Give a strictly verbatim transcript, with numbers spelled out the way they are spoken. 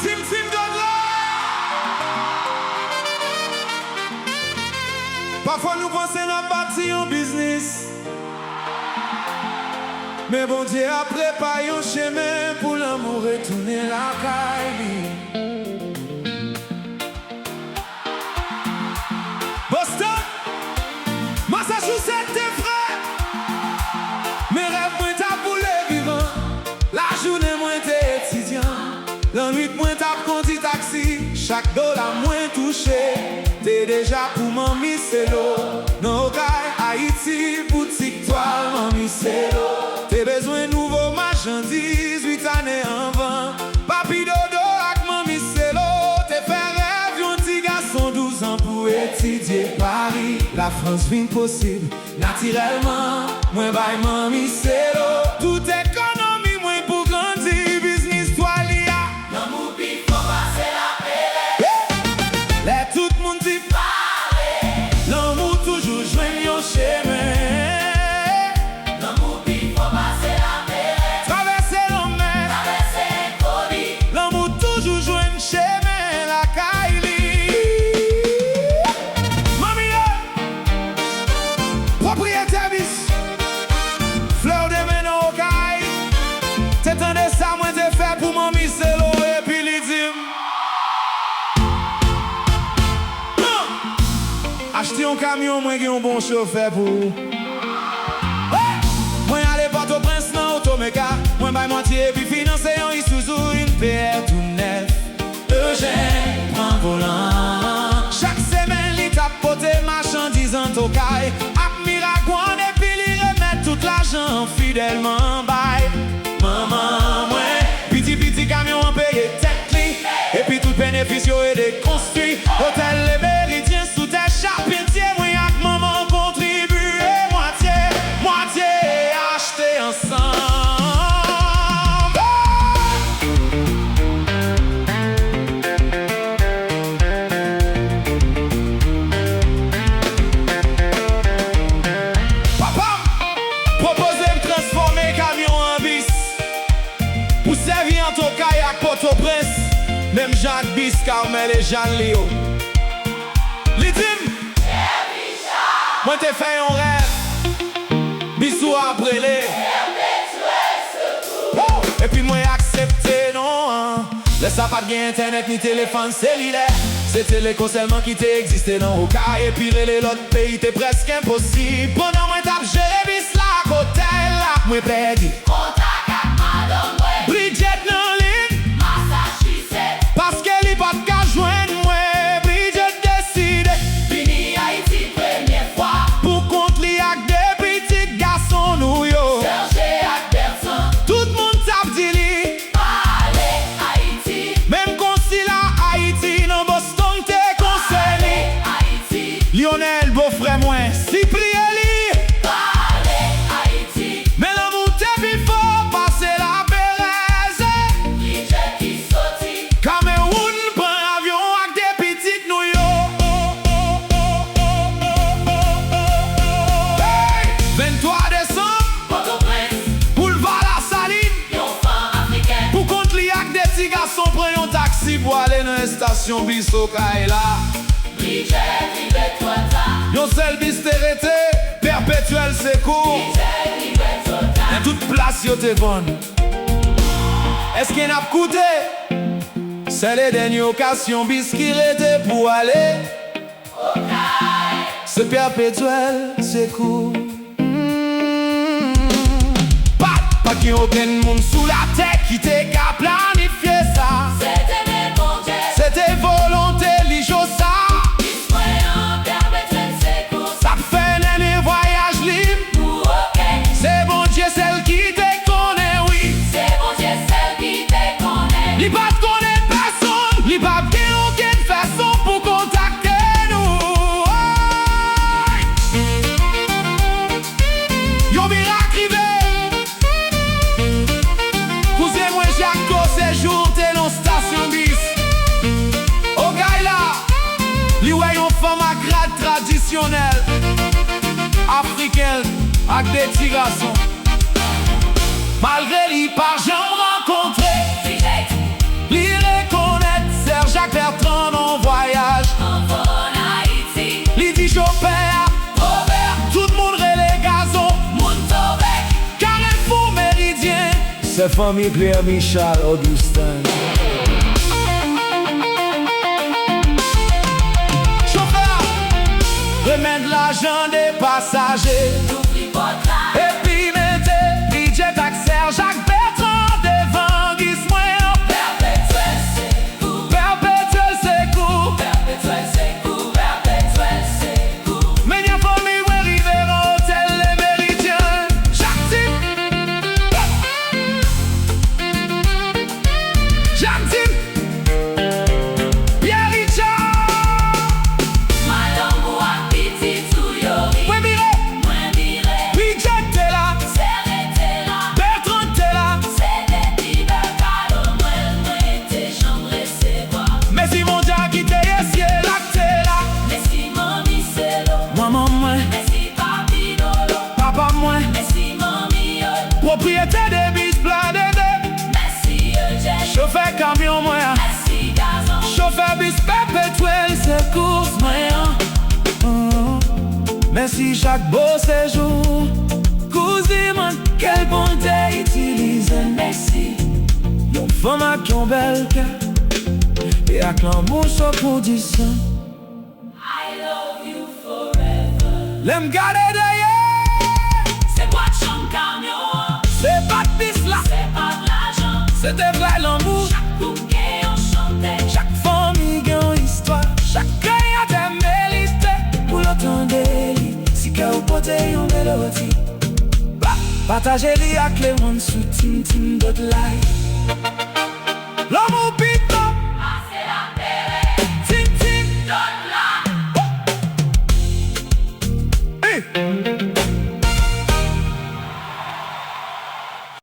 Tim, tim, dòt la! Pafwa nou panse n ap bati yon biznis, men Bondye ap prepare yon chemen pou lanmou retounen lakay li. Boston, Massachusetts, te fre. Men rèv mwen t ap boule vivan. Lajounen mwen te etidyan. Lannwit mwen t ap kondi taksi. Chak dola mwen touche te deja pou Manmi Selo. Nan Okay, Ayiti, boutik twal Manmi Selo te bezwen nouvo machandiz uit ane anvan. Papi Dodo ak Manmi Selo te fè rèv yon ti gason douz an pou etidye Pari. Lafrans vin posib natirèlman. Mwen bay Manmi Selo tout ekonomi mwen pou grandi biznis twal li a. Lanmou pi fò pase lapele. Lè tout moun di pale, lanmou toujou jwenn yon chemen. Lanmou pi fò pase lapele. Travèse lanmè. Travèse lenkoni. Lanmou toujou jwenn chemen lakay li. Manmi yo, pwopriyetè bis, flè w te mennen Okay, te tande sa mwen te fè pou Manmi Selo, epi li di m, Achte yon kamyon, mwen gen yon bon chofè pou ou. Hey! Mwen ale Pòtoprens nan Otomeka, mwen bay mantye epi finanse yon Isuzu, yon P R tou nèf. Eugène pran volan. Chak semèn, li t ap pote machandiz ant Okay ak Miragwàn, epi li remèt tout lajan an fidèlman bay manman mwen. Piti piti, kamyon an peye tèt li, epi tout benefis yo ede konstwi otèl Le Méridien sou tè chapitye. Mwen ak manman kontribye mwatye mwatye, achte ansanm. Papa m pwopoze m transfòme kamyon an an bis pou sèvi ant Okay ak Pòtoprens, menm jan ak bis Carmel e Jeanne li yo. Li di m, mwen te fè yon rèv, bis ou a ap rele. Woo! Epi mwen aksepte non an. Lè sa pa t gen entènèt ni telefòn selilè. Se Teleco sèlman ki te egziste nan Okay, epi rele lòt peyi te prèske enposib. Pandan mwen t ap jere bis la ak otèl la, mwen pèdi kontak ak madanm mwen, Bridget, nan Lynn, Massachusetts, paske li pa t ka jwenn mwen. Bridget deside vini Ayiti premye fwa pou kont li ak de pitit gason nou yo, Serge ak Bertrand. Tout moun t ap di li, pale Ayiti. Menm konsila Ayiti nan Boston te konsène. Lionel, bofrè mwen, sipliye li. Pale Ayiti. Men lanmou te pi fò pase laperèz. Bridget ki soti Kamewoun pran avyon ak de pitit nou yo. Hey! Venntwa desanm, Pòtoprens, Boulva Lasalin. Yon fanm afrikèn pou kont li ak de ti gason pran yon taksi pou ale nan estasyon bis Okay la. Bridget rive twò ta. Yon sèl bis te rete, Perpétuel Secours. Bridget rive twò ta. Men tout plas yo te vann. Èske n ap koute? Sèl e dènye okasyon bis ki rete pou ale, se Perpétuel Secours. Mm. Pa, pa t gen okenn moun sou latè ki te ka planifye sa. Se te men Bondye. Se te volonte li, Josa. Bis mwen an, Perpétuel Secours. T ap fè nène vwayaj li. Pou Okay. Se Bondye sèl ki te konnen, wi. Se Bondye sèl ki te konnen. Li pa t konnen pèsonn, li pa t gen okenn fason pou kontakte nou. Oy! Yon mirak rive. Kouzen mwen Jacques Cosséjour te nan stasyon bis Okay la. Li wè yon fanm ak rad tradisyonèl afriken ak de ti gason. Malgre li pa janm Fanmi Claire Michal Augustin. Chofè a! Remèd lajan de pasaje. Louvri pòt la. Epi mete Bidjè Taksè Jacques Bertrand devan gis mwen an. Pèpetyèl sekou. Pèpetyèl sekou. Pèpetyèl sekou. Pèpetyèl sekou. Menm fanmi mwen rive nan otèl Le Méridien. Jacques Tim. Jacques Tim. Pierre Richard. Madanm ou ak pitit ou yo ri. Mwen mire. Mwen mire. Bidjè te la. Sere te la. Bertrand te la. Se te pi bèl kado Nwèl mwen te janm resevwa. Mèsi Bondye ki te ye syèl ak tè la. Mèsi manmi Selo. Manman mwen. Mèsi papi Dolo. Papa mwen. Mèsi manmi Yolo. Pwopriyetè de bis Pla de Nèg. Mèsi Eugène. Chofè kamyon mwen an. Mèsi Gazon. Chofè bis Pèpetyèl Sekou mwen an. Mèsi Jacques Beauséjour. Kouzin mwen, kèl Bondye itilize. Mèsi. Yon fanm ak yon bèl kè. E ak lanmou cho pou di san. I love you forever. Lè m gade dèyè. Se bwat chanm kamyon an. Se pa t bis la. Se pa t lajan. Se te vrè lanmou. Chak koup gen yon chante. Chak fanmi gen yon istwa. Chak kreyatè merite pou yo tande li. Si kè w pote yon melodi, pa-, pataje li ak lemonn sou Tim Tim Dot Live.